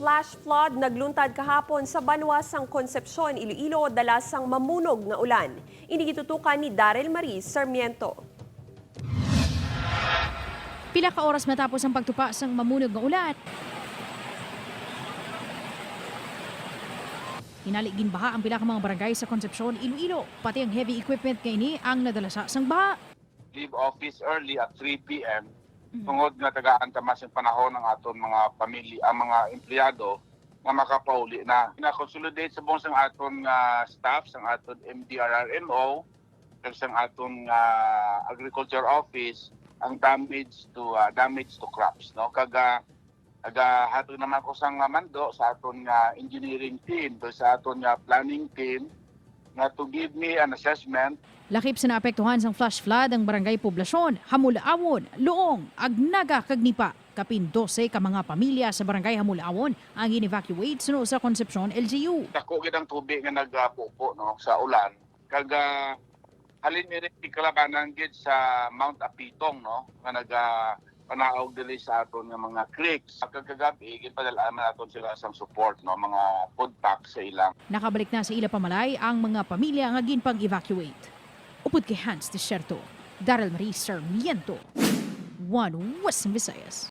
Flash flood nagluntad kahapon sa banwa sang Concepcion, Iloilo, dala sang mamunog nga ulan. Ini gitutukan ni Daryl Marie Sarmiento. Pila ka oras matapos ang pagtupa sang mamunog nga ulan, hinali ginbaha ang pila ka mga barangay sa Concepcion, Iloilo. Pati ang heavy equipment nga ini ang nadala sa sang baha. Leave office early at 3 p.m. Tungod nga tagaan ta mas ang panahon ng aton mga pamilya, ang mga empleyado nga makapauli na. Na-consolidate sa buong sang aton nga staff, sang aton MDRRMO, kag sang aton nga agriculture office ang damage to crops, no? Kag hatod naman ko sang mando sa aton nga engineering team to sa aton nga planning team nga to give me an assessment. Lakip sa naapektuhan sang flash flood ang barangay Poblasyon, Hamulawon, Luong, Agnaga, kag Nipa. Kapin 12 ka mga pamilya sa barangay Hamulawon ang in-evacuate suno sa Concepcion LGU. Dako gid ang tubig nga nagpupo, no, sa ulan. Kag halin ni rin kalabanan gid sa Mount Apitong, no, nga naga panaog dili sa aton nga mga creeks. Kag kagabi gipadala man naton sila sang support, no, mga food packs sa ilang. Nakabalik na sa ila pamalay ang mga pamilya nga ginpang-evacuate. Upod kay Hans Desierto, Daryl Marie Sarmiento, One Western Visayas.